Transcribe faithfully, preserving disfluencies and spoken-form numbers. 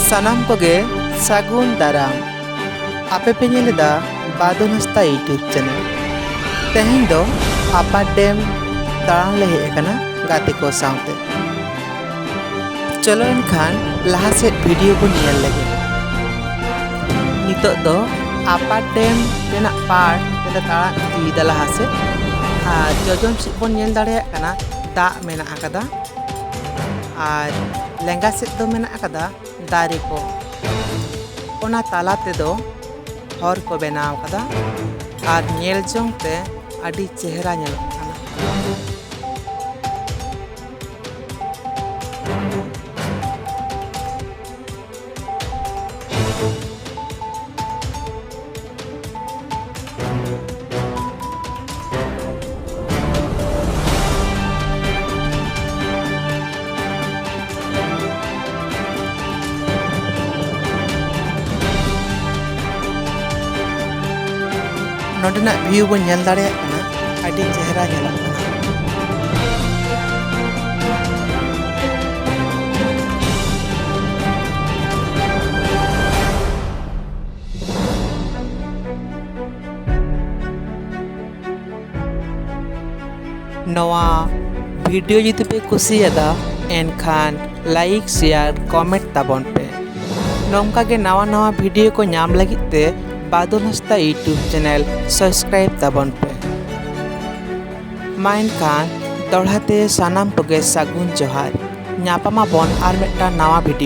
ᱥᱟᱱᱟᱢ ᱠᱚᱜᱮ ᱥᱟᱹᱜᱩᱱ ᱫᱟᱨᱟᱢ᱾ ᱟᱯᱮ ᱯᱮ ᱧᱮᱞ ᱮᱫᱟ ᱵᱟᱫᱚᱞ ᱦᱟᱸᱥᱫᱟ YouTube channel᱾ ᱛᱮᱦᱮᱧ ᱫᱚ ᱟᱯᱟᱨ ᱰᱮᱢ ᱫᱟᱬᱟᱱ ᱞᱮ ᱦᱮᱡ ᱟᱠᱟᱱᱟ ᱜᱟᱛᱮ ᱠᱚ ᱥᱟᱶᱛᱮ᱾ ᱪᱚᱞᱚ ᱮᱱᱠᱷᱟᱱ ᱞᱟᱦᱟ ᱥᱮᱫ video ᱵᱚᱱ ᱧᱮᱞ ᱞᱮᱜᱮ᱾ ᱱᱤᱛᱚᱜ ᱫᱚ ᱟᱯᱟᱨ ᱰᱮᱢ ᱨᱮᱱᱟᱜ part ᱛᱮᱞᱮ ᱛᱟᱲᱟᱢ ᱤᱫᱤᱭᱮᱫᱟ ᱞᱟᱦᱟ ᱥᱮᱫ᱾ ᱟᱨ ᱡᱚᱡᱚᱢ ᱥᱮᱫ ᱵᱚᱱ ᱧᱮᱞ ᱫᱟᱲᱮᱭᱟᱜ ᱠᱟᱱᱟ ᱫᱟᱜ ᱢᱮᱱᱟᱜ ᱟᱠᱟᱫᱟ, ᱟᱨ ᱞᱮᱸᱜᱟ ᱥᱮᱫ ᱫᱚ ᱢᱮᱱᱟᱜ ᱟᱠᱟᱫᱟ ᱫᱟᱨᱮ ᱠᱚ᱾ ᱚᱱᱟ ᱛᱟᱞᱟ ᱛᱮᱫᱚ ᱦᱚᱨ ᱠᱚ ᱵᱮᱱᱟᱣ ᱟᱠᱟᱫᱟ ᱟᱨ ᱧᱮᱞ ᱡᱚᱝ ᱛᱮ ᱟᱹᱰᱤ ᱪᱮᱦᱨᱟ ᱧᱮᱞᱚᱜ ᱠᱟᱱᱟ᱾ ᱱᱚᱸᱰᱮᱱᱟᱜ view ᱵᱚᱱ ᱧᱮᱞ ᱫᱟᱲᱮᱭᱟᱜ ᱠᱟᱱᱟ, ᱟᱹᱰᱤ ᱪᱮᱦᱨᱟ ᱧᱮᱞᱚᱜ ᱠᱟᱱᱟ᱾ ᱱᱚᱣᱟ video ᱡᱩᱫᱤ ᱯᱮ ᱠᱩᱥᱤᱭᱟᱫᱟ, ᱮᱱᱠᱷᱟᱱ like, share, comment ᱛᱟᱵᱚᱱ ᱯᱮ᱾ ᱱᱚᱝᱠᱟ ᱜᱮ ᱱᱟᱣᱟ ᱱᱟᱣᱟ video ᱠᱚ ᱧᱟᱢ ᱞᱟᱹᱜᱤᱫ ᱛᱮ ᱵᱟᱫᱚᱞ ᱦᱟᱸᱥᱫᱟ YouTube channel subscribe ᱛᱟᱵᱚᱱ ᱯᱮ᱾ ᱢᱟ ᱮᱱᱠᱷᱟᱱ ᱫᱚᱦᱲᱟ ᱛᱮ ᱥᱟᱱᱟᱢ ᱠᱚᱜᱮ ᱥᱟᱹᱜᱩᱱ ᱡᱚᱦᱟᱨ᱾ ᱧᱟᱯᱟᱢ ᱟᱵᱚᱱ ᱟᱨ ᱢᱤᱫᱴᱟᱝ ᱱᱟᱣᱟ video᱾